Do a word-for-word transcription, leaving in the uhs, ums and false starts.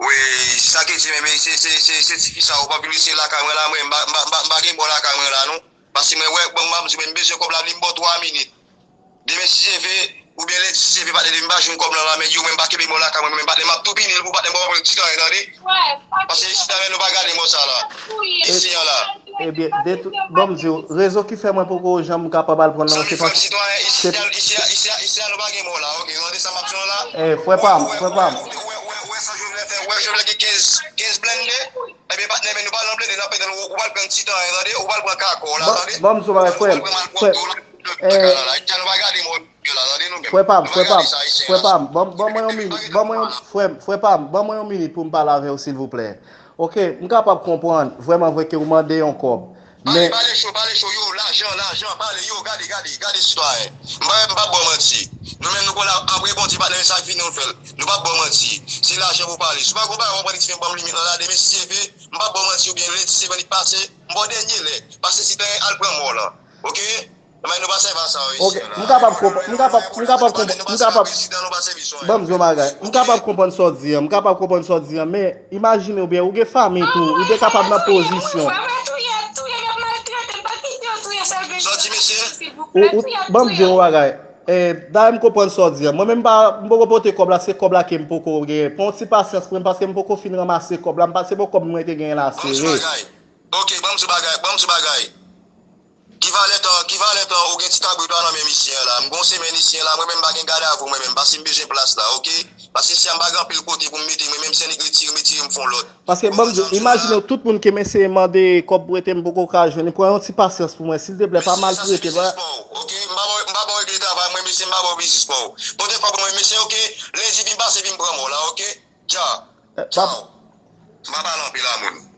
Wi, sa ki di, men se, se, se, se tifi sa, ou pa piblisye lakay mwen la, mwen, m pa, m pa, m pa, m pa gen mò lakay mwen la, non. Paske mwen, wè, bon, m ap di, mwen, m bezwen kòb la, li m ba w twa minit. Demen, si Dye vle, oubyen lendi, si Dye vle, patnè, depi m pa jwenn kòb lan, la, men yo, mwen, m pa kenbe mò lakay mwen, men patnè, m ap tou pini l pou patnè, m pa pran ti tan, tande? Paske isi la, men nou pa gade mò sa la. Isi an la. Ebyen, de tout, bon, m di w, rezon ki fè mwen poko janm kapab al pran nan, se paske, isi a, isi a, isi a, isi a, nou pa gen mò la, oke, nou tande sa m ap di w la? Eh, frè pa m, frè pa m. Wè, wè, wè, wè sa Jovenel fè, wè Jovenel gen kenz, kenz blende, ebyen, patnè, men nou pa nan blende, n ap pèdi, ou, ou pral pran ti tan, tande, ou pral pran kakò la, tande? Bon, m di w bagay, frè m, frè, eh, nou pa gade mò yo la, tande, nou menm. Frè pa m, frè pa m, frè pa m, ban, ban mwen yon minit, ban mwen yon, frè m, frè pa m, ban mwen yon minit pou m pale avè w, silvouplè. Oke, m kapab konprann, vrèman vre ke ou mande yon kòb. Pale, men pale cho, pale cho, yo, lajan, lajan, pale, yo, gade, gade, gade sitwayen. M pa, m pa ba w manti. Nou menm nou konn ap, ap reponn ti patnè, men sa k vini nou fè l. Nou pa ba w manti. Se lajan pou pale. Si w pa gon bagay w ap pran li ti fen ban m limit lan la, demen si Dye vle, m pa ba w manti oubyen lendi se vann li pase, m ba w dènye lè. Pase si tan al pran mò lan. Oke? Men nou pa sèvi a sa yo isi an la. Oke, m kapab konprann, m kapab, m kapab konprann, m kapab, ban m di yon bagay, m kapab konprann sa w di an, m kapab konprann sa w di an, men imajine w byen, ou gen fanmi tou, ou te kapab nan pozisyon. Sa w di, mesye? Ou, ou, ban m di yon bagay. Eh, dayè m konprann sa w di an. Mwen menm pa, m poko pote kòb la, se kòb la ke m poko gen. Pran yon ti pasyans pou mwen, paske m poko fin ranmase kòb la, m pa, se bon kòb mwen te gen la sere. Ok, ban m di bagay, ban m di bagay. Ki valè tan, ki valè tan ou gen ti kabrit la nan men misye an la? M gon semèn isi an la, mwen menm m pa gen gadavou mwen menm, paske m bezwen plas la, oke? Paske isi a m pa gen anpil kote pou m mete mwen menm, si nèg retire m, retire m fon lòt. Paske ban m di w, imajine w, tout moun ke m eseye mande kòb prete m poko ka jwenn, pran yon ti pasyans pou mwen, silteplè, pa maltrete l. Oke, m pa ba w, m pa ba w regle travay mwen, mesye, m pa ba w biznis pa w. Pote kòb mwen, mesye, oke? Lendi vin pase, vin pran mò la, oke? Dja. Tchaw. M pa pale anpil a moun.